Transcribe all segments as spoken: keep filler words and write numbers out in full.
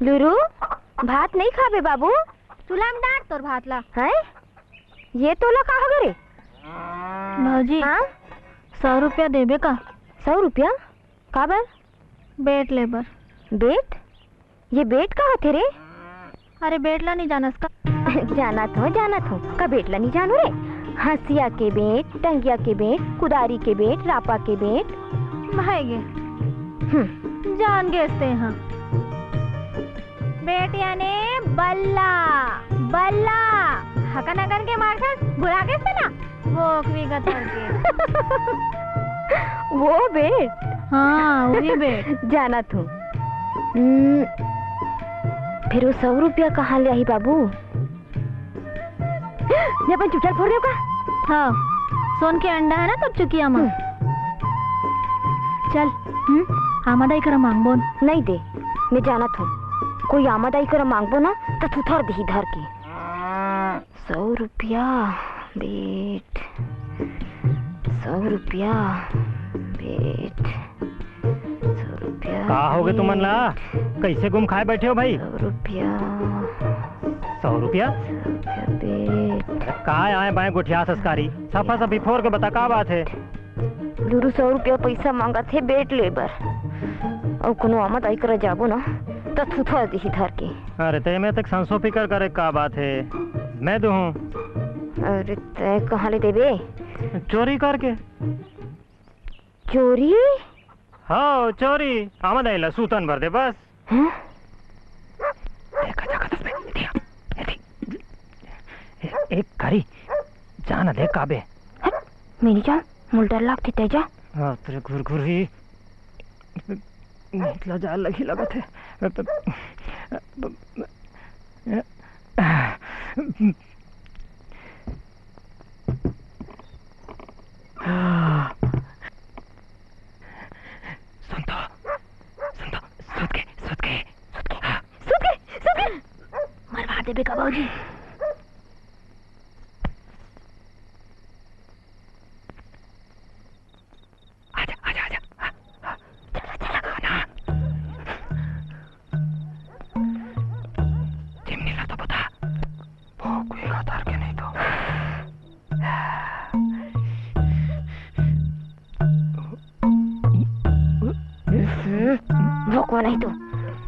लुरु, भात नहीं खाबे बाबू? तुला में डांट तोर भात ला। हैं? ये तोला का होगे रे? भौजी, हाँ? सौ रुपया देबे का? सौ रुपया? काबर? बेट लेबर। बेट? ये बेट का होथे रे? अरे, बेट ला नहीं जानस का? जानत हो, जानत हो। का बेट ला नहीं जानू रे? हंसिया के बेट, टंगिया के बेट, कुदारी के बेट, रापा के बेट। भाई गे। हम्म। जान गेस ते हाँ। बेट याने बल्ला, बल्ला। हकन हकन के मारथस, भुला गेस ते ना? वो ओकरी गतर के। वो बेट? हाँ, वही बेट। जानत हूँ। हम्म, फिर वो सौ रुपया कहाँ ले आही बाबू? मैं अपन चुटिया फोड़ देव का? हाँ, सोन के अंडा है ना तोर चुकिया मा। हम्म। चल, हम्म? आमा दाई करा मांगबो न। नहीं दे, मैं जानत हूँ, कोई आमा दाई करा मांगबो ना, तो थुथर देही धर के। सौ रुपया बेट, सौ रुपया बेट, सौ रुपया का होगे तुमन ला? बेट। कैसे गुम खाए बैठे हो भाई? सौ रुपया। सौ रुपया? सौ रुपया बेट। अरे काय आए बाएं गोठिया संस्कारी? सफा सफी फोर के बता का बात है? लुरु सौ रुपया पैसा मांगत हे बेट ले बर। अउ कोनो आमा दाई करा जाबो ना, त थुथर दिही धर के। अरे, ते में तक संसो फिकर करे का बात है? मैं दूहूँ। अरे, तै कहाँ ले देबे? चोरी करके। चोरी? हाँ, चोरी। आमा दाई ला सूतन भर दे बस। हैं? देखा, देखा, देखा, देखा। ए-, एक करी, जा ना दे काबे। हट, मैं नहीं जाऊँ, मोला डर लगथे, तै जा। हाँ, तेरे घुरघुरी। निकला जा लगी लगत है। सुन तो, सुन तो, सुत के, सुत के, सुत के। हाँ। सुत के, सुत के। मरवा देबे का बाबूजी? आजा, आजा, आजा। आ, आ। चला, चला। आना। चिमनी ला तो बता। भोंकवे का धर के नहीं तो। भोंकवा नहीं तो।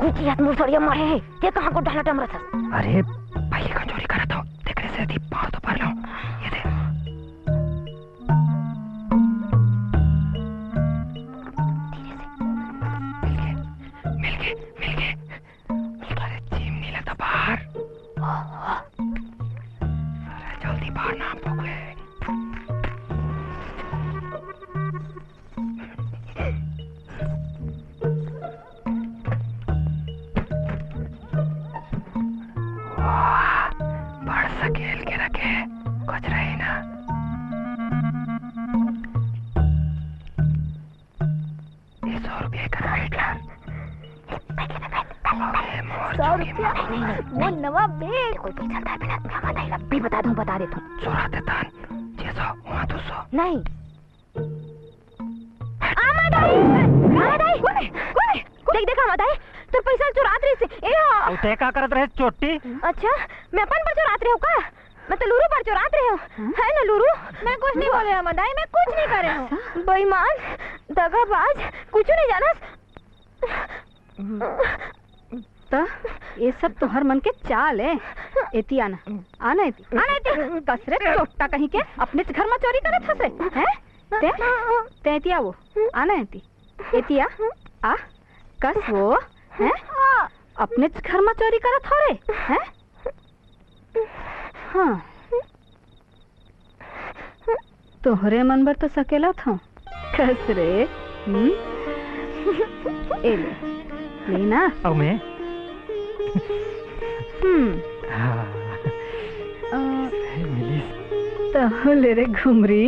कुछ याद मुसड़िया मारे है। ते कहाँ को डाला टमरा था? अरे, पहले का चोरी करा था। देखने से थी पाँव तो भर लो। ये दे। धीरे से। मिल गए, मिल गए, मिल गए। अरे, चिमनी ला तो बाहर। अरे, जल्दी बाहर ना भोंकवे। वाह, बड़ सकेल के रखे, कुछ रही ना। ये सौ रुपये का नोट ला। अबे मोर सौ चोरी रुपया, मार। वो नवा बेग। कोई पैसा था बिना, मैं बताई ला, भी बता दूं, बता दे तू। चुराते तान, जैसा वहाँ तो सौ। नहीं। आमा दाई, आमा दाई, कोने, कोने? देख, देख, आमा दाई, तोर पैसा चुरात रहिस हे। ए हो। अउ ते का करत रहे चोट्टी? अच्छा, मैं अपन बर चुरात रहे हो का? मैं तो लुरु बर चुरात रहे हो। हाँ? है ना लुरु? मैं कुछ नहीं बोले आमा दाई, मैं कुछ नहीं करे हूँ। बेईमान, दगाबाज, कुछ नहीं जानस। त ये सब तुहर मन के चाल ए। एती आना, आना एती, आना एती। कस रे चोट्टा कहीं के, अपनेच घर मा चोरी करत हस रे, हैं? ते, ते एती आ वो, आना एती, एती आ, आ, कस वो, हैं? अपनेच घर मा चोरी करत हो रे, हैं? हाँ। तोहरे मन बर तो सकेलत हंव। कस रे? हम्म? ए ले। ले ना। अउ मैं? हम्म। हाँ। अ, मिलिस। तहूँ ले रे घुमरी।